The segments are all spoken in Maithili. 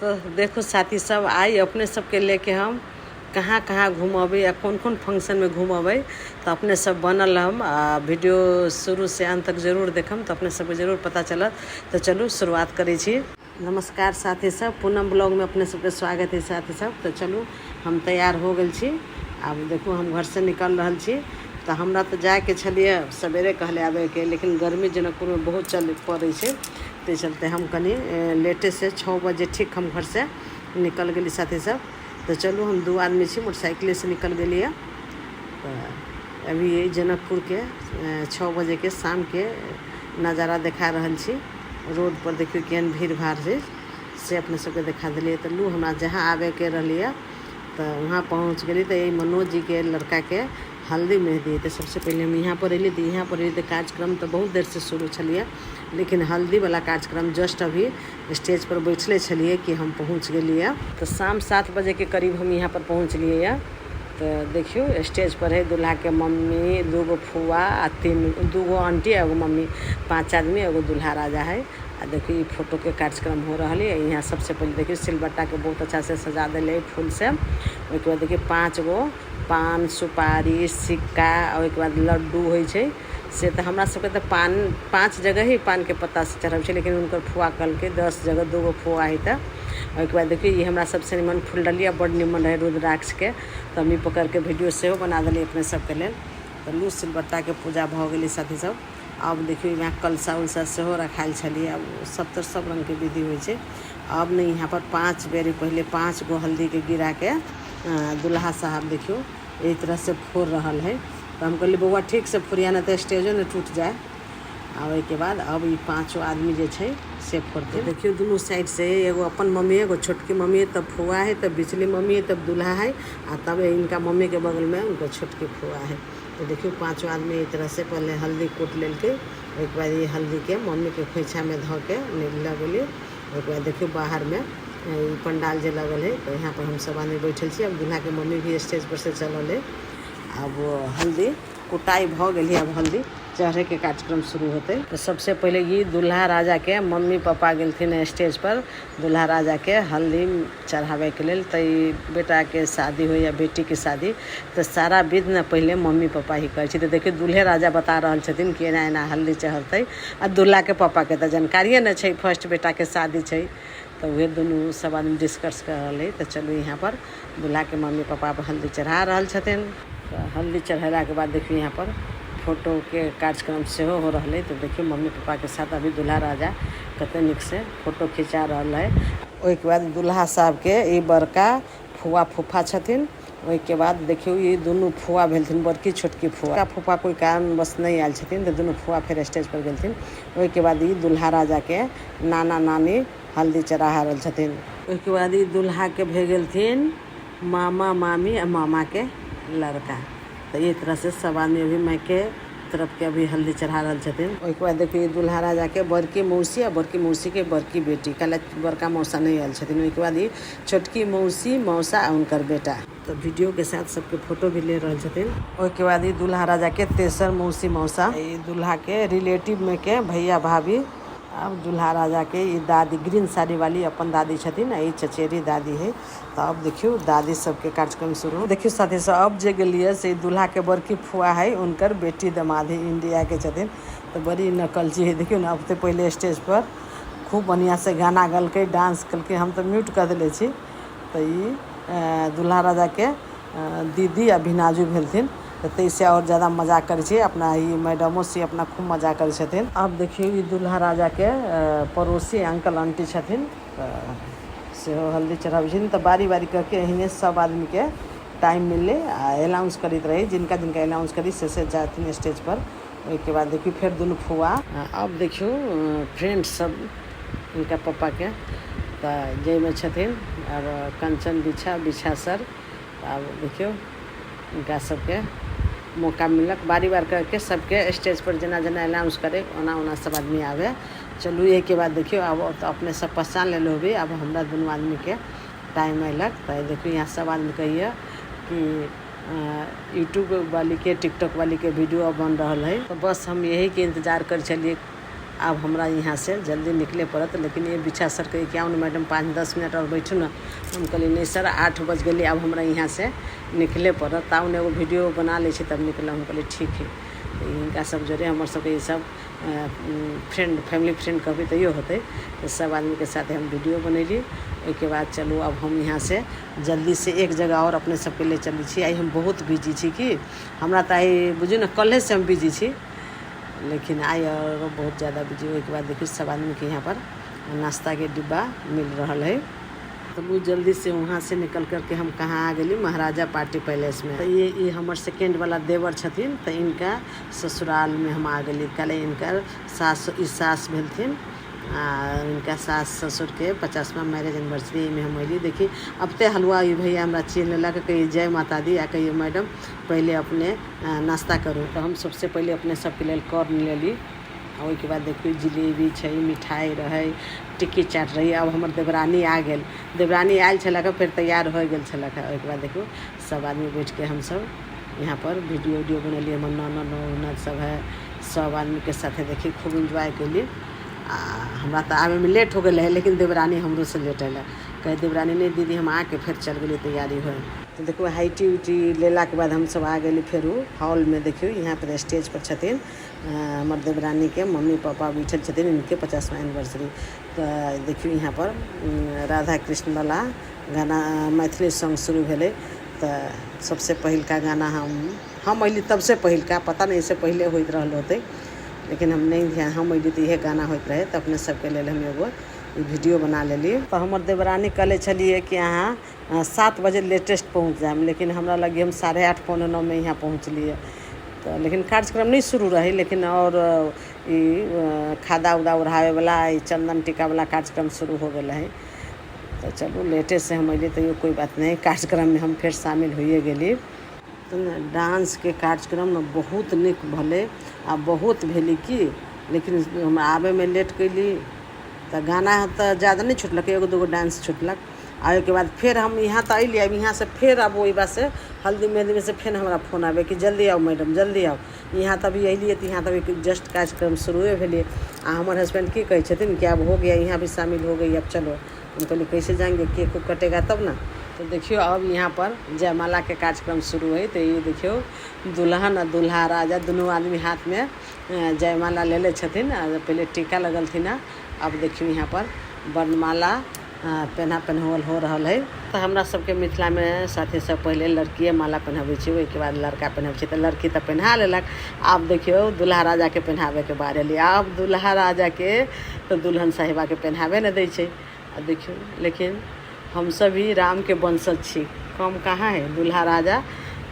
तो देखो साथी सब, आइ अपने सबके लेके हम कहाँ कहाँ घुमबै आ कोन कोन फंक्शनमे घुमबै, तऽ अपने सब बनल रहम आ वीडियो शुरूसँ अन्त तक जरूर देखम, तऽ अपने सबके जरूर पता चलत। तऽ चलू शुरुआत करै छी। नमस्कार साथी सब, पूनम ब्लॉगमे अपने सबके स्वागत है साथी सब। तऽ चलू हम तैयार हो गेल छी। आब देखू हम घरसँ निकल रहल छी। तऽ हमरा तऽ जाइके छलियै सवेरे कहले आबैके, लेकिन गर्मी जनकपुरमे बहुत चल पड़ै छै, ताहि चलते हम कनि लेटेसँ 6 बजे ठीक हम घरसँ निकल गेली साथी सब। तऽ चलू हम 2 आदमी छी, मोटरसाइकिलेसँ निकल गेलियै। तऽ अभी जनकपुरके 6 बजेके शामके नजारा देखा रहल छी। रोड पर देखियौ केहन भीड़ भाड़ छै, से अपने सबके देखा देलियै। तऽ लू हमरा जहाँ आबैके रहलियै तऽ वहाँ पहुँच गेली। तऽ ई मनोज जीके लड़काके हल्दी मेहंदी। तऽ सबसे पहिले हम यहाँ पर अयली। तऽ यहाँ पर अयली तऽ कार्यक्रम तऽ बहुत देरसँ शुरू छलियै, लेकिन हल्दीवला कार्यक्रम जस्ट अभी स्टेज पर बैठले छलियै कि हम पहुँच गेलियै। तऽ शाम 7 बजेके करीब हम यहाँ पर पहुँचलियै। तऽ देखियौ स्टेज पर है दूल्हाके मम्मी, 2 गो फुआ आ 3 2 गो आंटी आ एगो मम्मी, 5 आदमी, एगो दूल्हा राजा है। आ देखियौ ई फोटोके कार्यक्रम हो रहल है। यहाँ सबसे पहिले देखियौ सिलबट्टाके बहुत अच्छा से सजा देले है फूल से। ओहिके बाद देखियौ 5 गो पान सुपारी सिक्का, ओहिके बाद लड्डू होइ छै। से तऽ हमरा सबके तऽ पान 5 जगह ही पानके पत्ता से चढ़बै छै, लेकिन हुनकर फुआ कहलकै 10 जगह, 2 गो फुआ है। तऽ ओहिके बाद देखियौ ई हमरा सबसे निमन फुलडलिया बड्ड निमन रहै रुद्राक्षके, तऽ हम ई पकड़िके वीडियो सेहो बना देलियै अपने सबके लेल। तऽ लू सिलबट्टाके पूजा भऽ गेलै साथी सब। आब देखियौ यहाँ कलसा उलसा सेहो रखायल छलियै। आब सब तऽ सब रङ्गके विधि होइ छै। अब ने यहाँ पर 5 बेर पहिले 5 गो हल्दीके गिराके दुल्हा साहब देखियौ एहि तरहसँ फोड़ रहल है। तऽ हम कहलियै बौआ ठीक से फोड़िया, नहि तऽ स्टेजो ने टूटि जाए। आ ओहिके बाद अब ई 5 आदमी जे छै से फोड़तै। देखियौ दुनू साइड से एगो अपन मम्मी, एगो छोटकी मम्मी, तब फुआ है, तब बिचली मम्मी है, तब दूल्हा है, आ तब इनका मम्मी के बगल में उनकर छोटकी फुआ है। तऽ देखियौ 5 आदमी एहि तरह से पहले हल्दी कूट लेलकै। ओहिके बाद ई हल्दीके मम्मीके खोइछामे धऽ के लगेली। ओहिके बाद देखियौ बाहरमे ई पंडाल जे लगल है, तऽ यहाँ पर हम सब आदमी बैठल छी। अब दूल्हाके मम्मी भी स्टेज पर से चलल है। आब हल्दी कुटाइ भऽ गेली, आब हल्दी चढ़ैके कार्यक्रम शुरू होतै। तऽ सबसे पहिले ई दूल्हा राजाके मम्मी पापा गेलथिन स्टेज पर दूल्हा राजाके हल्दी चढ़ाबैके लेल। तऽ ई बेटाके शादी होइ या बेटीके शादी, तऽ सारा विध ने पहिले मम्मी पापा ही करै छै। तऽ देखियौ दूल्हे राजा बता रहल छथिन कि एना एना हल्दी चढ़तै, आ दूल्हाके पापाके तऽ जानकारिए नहि छै, फर्स्ट बेटाके शादी छै। तऽ उहे दुनू सब आदमी डिस्कस कर रहल है। तऽ चलू यहाँ पर दूल्हाके मम्मी पापा हल्दी चढ़ा रहल छथिन। तऽ हल्दी चढ़ेलाके बाद देखियौ यहाँ पर फोटोके कार्यक्रम सेहो हो रहल है। तऽ देखियौ मम्मी पापाके साथ अभी दूल्हा राजा कते नीक से फोटो खिंचा रहल है। ओहिके बाद दूल्हा साहबके ई बड़का फुआ फूफा छथिन। ओहिके बाद देखियौ ई दुनू फुआ भेलथिन, बड़की छोटकी फुआ। फूफा कोइ कारणवश नहि आयल छथिन, तऽ दुनू फुआ फेर स्टेज पर गेलथिन। ओहिके बाद ई दूल्हा राजाके नाना नानी हल्दी चढ़ा रहल छथिन। ओहिके बाद ई दूल्हाके भए गेलथिन मामा मामी आ मामाके लड़का। तऽ एहि तरहसँ सब आदमी अभी मायके तरफके अभी हल्दी चढ़ा रहल छथिन। ओहिके बाद देखियौ ई दूल्हा राजाके बड़की मौसी आ बड़की मौसीके बड़की बेटी, काल्हि बड़का मौसा नहि आयल छथिन। ओहिके बाद ई छोटकी मौसी मौसा आ हुनकर बेटा। तऽ वीडियोके साथ सबके फोटो भी ले रहल छथिन। ओहिके बाद ई दूल्हा राजाके तेसर मौसी मौसा, ई दूल्हाके रिलेटिवमे के भैया भाभी। अब दूल्हा राजाके ई दादी ग्रीन साड़ी वाली अपन दादी छथिन, आ ई चचेरी दादी है। तऽ अब देखियौ दादी सबके कार्यक्रम शुरू। देखियौ साथी सब, अब जे गेलियै से दूल्हाके बड़की फुआ है, उनकर बेटी दमाद है, इंडियाके छथिन। तऽ बड़ी नकलची है। देखियौ ने अब तऽ पहिले स्टेज पर खूब बढ़िआँ से गाना गलकै, डांस केलकै, हम तऽ म्यूट कऽ देले छी। तऽ ई दूल्हा राजाके दीदी आ भिनाजू भेलथिन, तऽ ताहिसँ आओर ज्यादा मजा करै छै। अपना ई मैडमो से अपना खूब मजा करै छथिन। आब देखियौ ई दूल्हा राजाके पड़ोसी अंकल आंटी छथिन, तऽ सेहो हल्दी चढ़ाबै छथिन। तऽ बारी बारी कऽ के एहिने सब आदमीके टाइम मिललै आ अनाउंस करैत रही, जिनका जिनका अनाउंस करी से जाथिन स्टेज पर। ओहिके बाद देखियौ फेर दुनू फुआ। अब देखियौ फ्रेंड सब इनका पप्पाके, तऽ जाहिमे छथिन आब कंचन बिछा बिछा सर। आब देखियौ इनका सबके मौका मिलक, बारी बार करके सबके स्टेज पर जेना जेना अनाउंस करे ओना ओना सब आदमी आवे। चलू एहिके बाद देखियौ आब तऽ अपने सब पहचान लेले होबै। आब हमरा दुनू आदमीके टाइम अयलक। तऽ देखियौ यहाँ सब आदमी कहैया कि यूट्यूब वाली के टिकटॉक वाली के वीडियो बन रहल है। तऽ बस हम यहीके इंतजार करै छलियै। आब हमरा यहाँसँ जल्दी निकले पड़त। लेकिन ये बिछा सर कहिए कि आउ ने मैडम, 5-10 मिनट आओर बैठू ने। हम कहलियै नहि सर, 8 बजि गेलै, आब हमरा यहाँसँ निकले पड़त। आउ ने एगो वीडियो बना लै छी तब निकलब। हम कहलियै ठीक हइ। तऽ हिनका सब जोरे हमर सबके ई सब फ्रेंड फैमिली फ्रेंड कहबै तैयो होतै। तऽ सब आदमीके साथे हम वीडियो बनैली। ओहिके बाद चलू आब हम यहाँसँ जल्दीसँ एक जगह आओर अपने सबके ले चलै छी। आइ हम बहुत बिजी छी कि हमरा तऽ आइ बुझियौ ने कल्हेसँ हम बिजी छी, लेकिन आइ आओर बहुत ज्यादा बिजी। ओहिके बाद देखियौ सब आदमीके यहाँ पर नाश्ताके डिब्बा मिल रहल है। तो बहुत जल्दी से वहाँ से निकल करके हम कहाँ आ गेली, महाराजा पार्टी पैलेस में। तऽ ये हमर सेकेंड वाला देवर छथिन, तऽ इनका ससुराल में हम आ गेली। कल इनकर सास, ई सास भेलथिन आ इनका सास ससुरके 50वां मैरिज एनिवर्सरी में हम अयली। देखी अब ते हलुआ ई भैया हमरा चिन्ह लेलक, कहिए जय माता दी आ कहिए मैडम पहिले अपने नाश्ता करू। तऽ हम सबसे पहिले अपने सबके लेल कॉर्न लेली। आ ओहिके बाद देखियौ जिलेबी छै, मिठाइ रहै, टिक्की चाट रहै। आब हमर देवरानी आ गेल। देवरानी आयल छलक, फेर तैयार होइ गेल छलक। ओहिके बाद देखियौ सब आदमी बैठके हमसब यहाँ पर वीडियो उडियो बनेलियै। हमर ननद उनद सब है, सब आदमीके साथे देखी खूब एन्जॉय कयली। आ हमरा तऽ आबैमे लेट हो गेल रहै, लेकिन देवरानी हमरोसँ लेट अयलै। कहै देवरानी नहि दीदी, हम आके फेर चलि गेलियै तैयारी होइ। तऽ देखियौ हाई टी उटी लेलाके बाद हमसब आ गेली फेरो हॉलमे। देखियौ यहाँ पर स्टेज पर छथिन हमर देवरानीके मम्मी पापा बैठल छथिन, इनके 50वां एनिवर्सरी। तऽ देखियौ यहाँ पर राधा कृष्णवला गाना मैथिली सॉन्ग शुरू भेलै। तऽ सबसँ पहिलका गाना हम अयली तबसँ पहिलका, पता नहि एहिसँ पहिले होइत रहल होतै, लेकिन हम नहि ध्यान, हम अयली तऽ इएह गाना होइत रहै। तऽ अपने सबके लेल हम एगो वीडियो बना लेली। तऽ हमर देवरानी कहले छलियै कि अहाँ 7 बजे लेटेस्ट पहुँच जायब, लेकिन हमरा लगे हम 8:30 8:45मे यहाँ पहुँचलियै। तऽ लेकिन कार्यक्रम नहि शुरू रहै, लेकिन आओर ई खादा उदा ओढ़ाबैवला, ई चन्दन टीकावला कार्यक्रम शुरू हो गेल रहै। तऽ चलू लेटेसँ हम अयली तैयो कोइ बात नहि, कार्यक्रममे हम फेर शामिल होइए गेली। तऽ डांसके कार्यक्रम ने बहुत नीक भेलै आ बहुत भेलै की, लेकिन हमरा आबैमे लेट कयली तऽ गाना तऽ ज्यादा नहि छुटलक, एगो दूगो डांस छुटलक। आ ओहिके बाद फेर हम यहाँ तऽ अयली, आब यहाँसँ फेर आब ओहि बातसँ हल्दी मेहन्दीमे से फेर हमरा फोन आबै कि जल्दी आउ मैडम, जल्दी आउ। यहाँ तऽ अभी अयलियै तऽ यहाँ तऽ अभी जस्ट कार्यक्रम शुरुए भेलै। आ हमर हसबैंड की कहै छथिन कि अब हो गया, यहाँ भी शामिल हो गई, अब चलो। हम कहलियै कैसे जाएंगे, केक उक कटेगा तब ना। तऽ देखियौ अब यहाँ पर जयमालाके कार्यक्रम शुरू हइ। तऽ ई देखियौ दुल्हन आ दुल्हा राजा दुनू आदमी हाथमे जयमाला लेले छथिन। आ पहिले टीका लगलथिन हँ। अब देखियौ यहाँ पर वर्णमाला पेन्हा पेन्हाओल हो रहल हइ। तऽ हमरा सबके मिथिलामे साथी सब पहिले लड़किए माला पेन्हबै छै, ओहिके बाद लड़का पेन्हबै छै। तऽ लड़की तऽ पेन्हा लेलक, आब देखियौ दुल्हा राजाके पेन्हाबैके बारी एलै। आब दुल्हा राजाके तऽ दुल्हन साहिबाके पेन्हाबे नहि दै छै। आ देखियौ लेकिन हमसब भी रामके वंशज छी, कम कहाँ है। दुल्हा राजा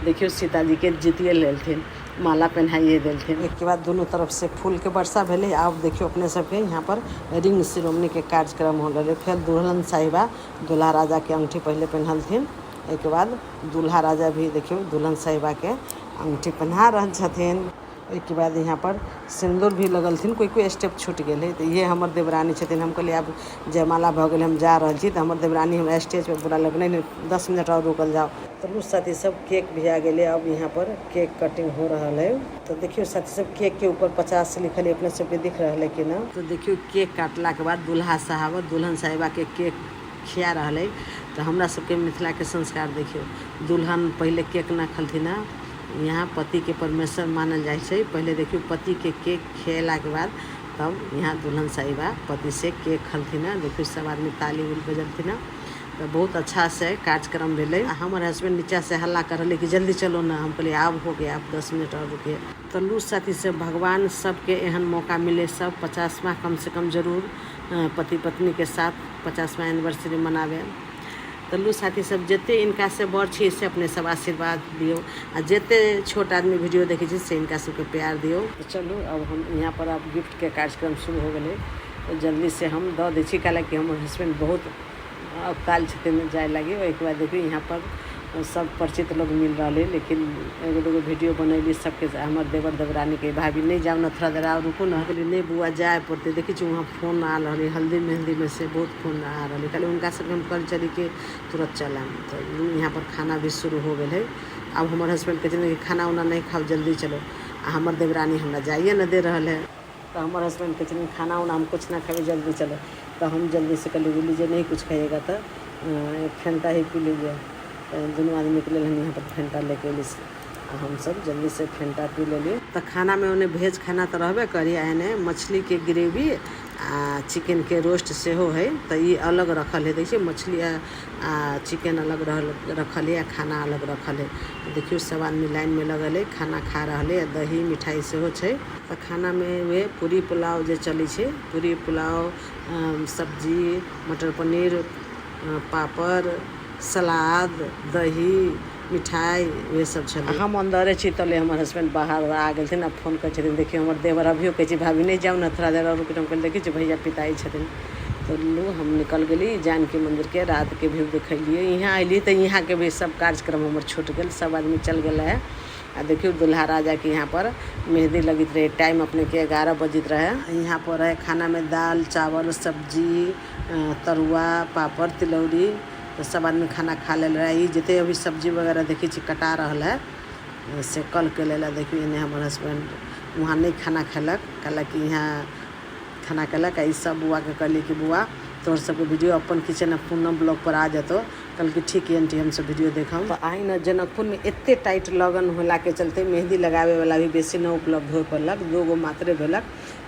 देखियौ सीताजीके जीतिए लेलथिन, माला पहनाइए देलथिन। एकके बाद दुनू तरफ से फूलके वर्षा भेलै। आब देखियौ अपने सबके यहाँ पर रिंग सेरेमनीके कार्यक्रम हो रहलै। फेर दुल्हन साहिबा दुल्हा राजाके अंगूठी पहिले पेन्हलथिन। एहिके बाद दुल्हा राजा भी देखियौ दुल्हन साहिबाके अंगूठी पहना रहल छथिन। ओहिके बाद यहाँ पर सिन्दूर भी लगलथिन, कोइ कोइ स्टेप छूटि गेल हइ। तऽ इहे हमर देवरानी छथिन। हम कहलियै आब जयमाला भऽ गेल, हम जा रहल छी। तऽ हमर देवरानी हमरा स्टेजपर बुलेलक, नहि नहि 10 मिनट आओर रुकल जाउ। चलू साथी सब केक भी आ गेलै, अब यहाँ पर केक कटिंग हो रहल है। तऽ देखियौ साथी सब केक के ऊपर 50 लिखल है, अपने सबके दिख रहल है कि ना। तऽ देखियौ केक काटला के बाद दुल्हा साहब और दुल्हन साहिबा के केक खिया रहल है। तऽ हमरा सबके मिथिला के संस्कार देखियौ, दुल्हन पहिले केक ना खलथिन हँ, यहाँ पति के परमेश्वर मानल जाइ छै। पहिले देखियौ पति के केक खियला के बाद तब यहाँ दुल्हन साहिबा पति से केक खलथिन हँ। देखियौ सब आदमी ताली उली बजलथिन हँ। तऽ बहुत अच्छा से कार्यक्रम भेलै। आ हमर हसबैंड नीचा से हल्ला कर रहलै कि जल्दी चलो ना। हम कहलियै आब हो गया, आब 10 मिनट और रुकिए। तऽ लू साथी सब भगवान सबके एहन मौका मिले, सब 50वां कम से कम जरूर पति पत्नी के साथ 50वां एनिवर्सरी मनावे। तऽ लू साथी सब जते इनका से बड़ छी से अपने सब आशीर्वाद दियौ, आ जते छोट आदमी वीडियो देखै छी से इनका सबके प्यार दियौ। तऽ चलू अब हम यहाँ पर आब गिफ्ट के कार्यक्रम शुरू हो गेलै। तऽ जल्दी से हम दऽ दै छी, काहेकि हमर हसबैंड बहुत अवकाल छथिन जाय लागी। ओहिके बाद देखियौ यहाँ पर सब परिचित लोग मिल रहल है, लेकिन एगो दूगो वीडियो बनैली सबके। हमर देवर देवरानी के भाभी नहि जाउ ने, थोड़ा देर आओर रुकू ने। कहलियै नहि बौआ जाय पड़तै। देखै छी वहाँ फोन आ रहल है, हल्दी मेहंदी में से बहुत फोन आ रहल है। कहलियै हुनका सबके हम कहल चली कि तुरंत चल आयब। तऽ यहाँ पर खाना भी शुरू हो गेल है। आब हमर हसबैंड कहै छथिन कि खाना उना नहीं खाओ, जल्दी चलो। आ हमर देवरानी हमरा जाइए नहि दे रहल है। तऽ हमर हसबैंड कहै छथिन खाना उना हम कुछ ना खेबै, जल्दी चलो। तऽ हम जल्दीसँ कहलियै लीजिए, नहीं कुछ खाइएगा तऽ फेंटा ही पी लीजिए। तऽ दुनू आदमीके लेल हम यहाँ पर फेंटा लेके अयली आ हमसब जल्दीसँ फेंटा पी लेली। तऽ खानामे ओन्ने भेज खाना तऽ रहबे करी, आ एने मछलीके ग्रेवी आ चिकनके रोस्ट सेहो है। तऽ ई अलग रखल है, देखियौ मछली आ चिकन अलग रहल रखल है आ खाना अलग रखल है। देखियौ सब आदमी लाइनमे लगल है, खाना खा रहल है। दही मिठाई सेहो छै। तऽ खानामे उहे पूरी पुलाव जे चलै छै, पूरी पुलाव, सब्जी, मटर पनीर, पापड़, सलाद, दही, मिठाई, उहे सब छलै। हम अन्दरे छी तले हमर हसबैंड बाहर आ गेलथिन आ फोन करै छथिन। देखियौ हमर देवर अभियो कहै छै भाभी नहि जाउ ने, थोड़ा देर और रुकि। हम कहलियै देखै छी भैया पिताइ छथिन। तऽ लू हम निकल गेली जानकी मंदिरके रातके व्यू देखलियै। यहाँ अयली तऽ यहाँके भी सब कार्यक्रम हमर छूटि गेल, सब आदमी चल गेल रहै। आ देखियौ दुल्हा राजाके यहाँ पर मेहंदी लगैत रहे। टाइम अपनेके 11 बजैत रहे। यहाँ पर रहे खानामे दाल चावल सब्जी, तरुआ, पापड़, तिलौरी। तऽ सब आदमी खाना खा लेल रहे। ई जते अभी सब्जी वगैरह देखै छी कटा रहल है से कलके लेल। देखियौ एने हमर हसबैंड वहाँ नहि खाना खेलक, कहलक कि यहाँ खाना खेलक। आ ई सब बौआके कहली कि बौआ तोहर सबके वीडियो अपन किचन पूनम ब्लॉग पर आ जेतौ। कहलकै ठीक है आंटी, हमसब वीडियो देखम। तऽ आइ ने जनकपुरमे एते टाइट लगन होलाके चलते मेहंदी लगाबे वाला भी बेसी न उपलब्ध हो पड़लक, 2 गो मात्रे भेलक,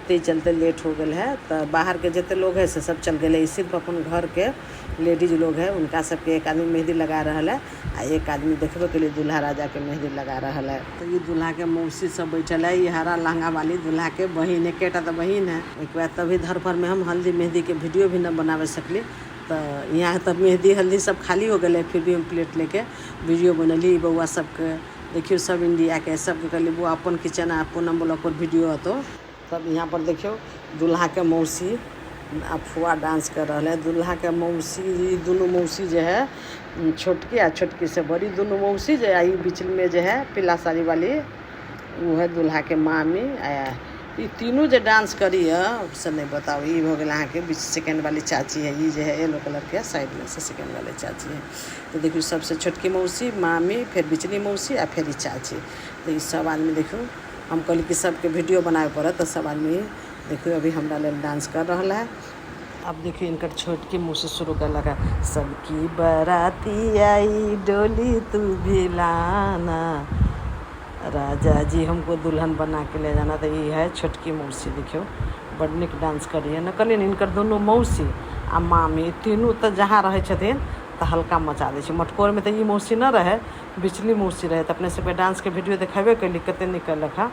ताहि चलते लेट हो गेल है। तऽ बाहरके जते लोग है से सब चल गेलै, सिर्फ अपन घरके लेडीज लोग है उनका सबके एक आदमी मेहंदी लगा रहल है आ एक आदमी देखबे के लिए दूल्हा राजा के मेहंदी लगा रहल है। तऽ ई दूल्हा के मौसी सब बैठल है। ई हरा लहंगा वाली दूल्हा के बहिन, एकेटा तऽ बहिन है। ओहिके बाद तभी धरफड़ में हम हल्दी मेहंदी के वीडियो भी न बनाबे सकली। तऽ यहाँ तऽ मेहंदी हल्दी सब खाली हो गेलै, फिर भी हम प्लेट लेके वीडियो बनैली। बौआ सबके देखियौ सब इंडिया के सबके कहली बौआ अपन किचन आ पूनम ब्लॉग पर वीडियो अतो। तब यहाँ पर देखियौ दूल्हा के मौसी आ फुआ डांस कर रहल है। दूल्हा के मौसी, ई दुनू मौसी जे है, छोटकी आ छोटकी से बड़ी दुनू मौसी जे है, ई बीच में जे है पीला साड़ी वाली वो है दूल्हा के मामी। आ ई तीनू जे डांस करी है से नहीं बताओ। ई हो गेल अहाँके बीच सेकेंड वाली चाची है, ई जे है येलो कलर के साइड में से सेकेंड वाली चाची है। तऽ देखियौ सबसे छोटकी मौसी, मामी, फेर बिचली मौसी आ फेर ई चाची। तऽ ई सब आदमी देखियौ, हम कहली कि सबके वीडियो बनाबे पड़त। तऽ सब आदमी देखियौ अभी हमरा लेल डांस कर रहल है। अब देखियौ इनकर छोटकी मौसी शुरू करलक है, सबकी बराती आई डोली तू भी लाना, राजा जी हमको दुल्हन बना के ले जाना। तऽ ई है छोटकी मौसी, देखियौ बड नीक डांस करिए न। कहलियै ने इनकर दुनू मौसी आ मामी तीनू तऽ जहाँ रहै छथिन तऽ हल्का मचा दै छै। मटकोरमे तऽ ई मौसी न रहै, बिचली मौसी रहै। तऽ अपने सबके डांसके वीडियो देखेबे कयली कते नीक केलक हँ।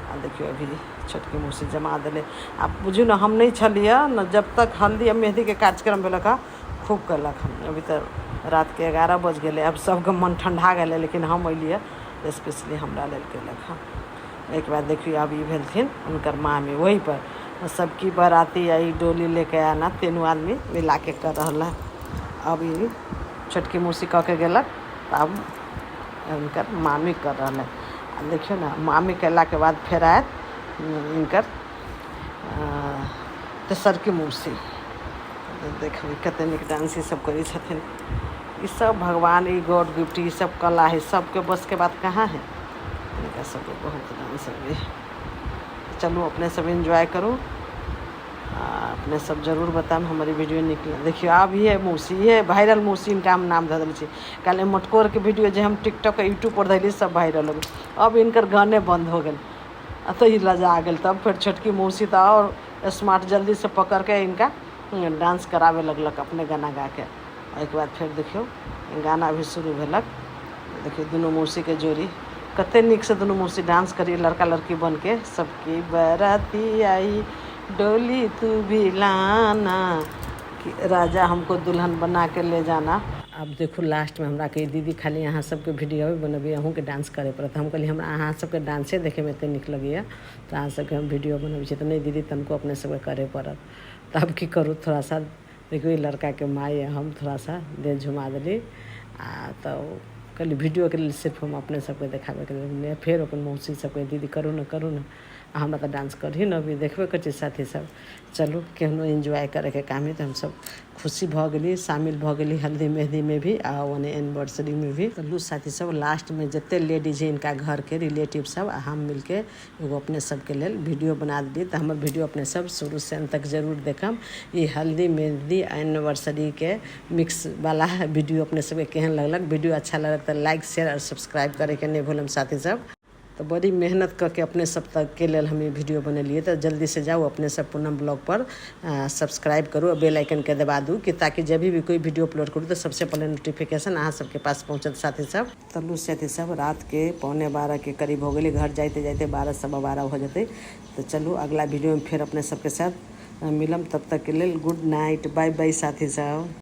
आ देखियौ अभी छोटकी मौसी जमा देलै। आ बुझियौ ने हम नहि छलियै ने जब तक हल्दी आ मेहदीके कार्यक्रम भेलक हँ, खूब केलक हँ। अभी तऽ रातके 11 बजि गेलै, आब सबके मन ठण्डा गेलै, लेकिन हम अयलियै स्पेशली हमरा लेल केलक हँ। एहिके बाद देखियौ आब ई भेलथिन हुनकर मामी, वही पर सबकी बराती आई डोली लेके आना, तीनू आदमी मिलाके कर रहल है। अब ई छोटकी मौसी कऽ के गेलक तऽ आब हुनकर मामी कर रहल है। आ देखियौ ने मामी कयलाके बाद फेर आयत हिनकर तेसरकी मौसी। देखबै कते नीक डांस ई सब करै छथिन। ई सब भगवान, ई गॉड गिफ्ट, ई सब कला है, सबके बस के बात कहाँ है। हिनका सबके बहुत डांस अबै है। चलू अपने सब एन्जॉय करू आ अपने सब जरूर बतायब हमर ई वीडियो नीक। देखियौ आब ये मौसी, ये वायरल मौसी, इनका हम नाम धऽ देले छी। काल्हि मटकोरके वीडियो जे हम टिकटॉक यूट्यूब पर धैली सब वायरल हो गेल। अब इनकर गाने बंद हो गेल आ तऽ ई लजा गेल। तब फेर छोटकी मौसी तऽ आओर स्मार्ट, जल्दी से पकड़ के इनका डांस कराबे लगलक अपने गाना गा के। ओहिके बाद फेर देखियौ गाना भी शुरू भेलक। देखियौ दुनू मौसीके जोड़ी कते नीकसँ दुनू मौसी डांस करी लड़का लड़की बनके, सबकी बराती आई डोली तू भी लाना, राजा हमको दुल्हन बना के ले जाना। आब देखू लास्टमे हमरा कही दीदी खाली अहाँ सबके वीडियो बनबियै, अहूँके डांस करे पड़त। हम कहलियै हमरा अहाँ सबके डांसे देखैमे एते नीक लगैया तऽ अहाँ सबके हम वीडियो बनबै छी। तऽ नहि दीदी तनिको अपने सबके करे पड़त। तऽ आब की करू, थोड़ा सा देखियौ ई लड़काके माय हम थोड़ा सा देह झुमा देली आ तऽ कहली वीडियोके लेल सिर्फ हम अपने सबके देखाबैके लेल। फेर अपन मौसी सबके दीदी करू ने करू ने, आ हमरा तऽ डांस करही न अभी देखबे करै छी साथी सब। चलू, केहनो एन्जॉय करैके काम है तऽ हमसब खुशी भऽ गेली, शामिल भऽ गेली हल्दी मेहंदीमे भी आ ओने एनिवर्सरीमे भी। तऽ लू साथी सब, लास्टमे जते लेडीज है इनका घरके रिलेटिव सब आ हम मिलके एगो अपने सबके लेल वीडियो बना देली। तऽ हमर वीडियो अपने सब शुरू से अंत तक जरूर देखम। ई हल्दी मेहंदी आ एनिवर्सरीके मिक्स वाला वीडियो अपने सबके केहन लगलक? वीडियो अच्छा लगलक तऽ लाइक, शेयर और सब्सक्राइब करैके नहि भूलम साथी सब। तऽ बड़ी मेहनत कऽ के अपने सब तकके लेल हम ई वीडियो बनेलियै। तऽ जल्दीसँ जाउ, अपने सब पूनम ब्लॉग पर सब्सक्राइब करू आ बेल आइकनके दबा दू कि ताकि जब भी कोई वीडियो अपलोड करू तऽ सबसे पहले नोटिफिकेशन अहाँ सबके पास पहुँचत साथी सब। चलू साथी सब, रातके 11:45 के करीब हो गेलै। घर जाइते जाइते 12, 12:15 हो जेतै। तऽ चलू, अगला वीडियोमे फेर अपने सबके साथ मिलम। तब तकके लेल गुड नाइट, बाय बाय साथी सब।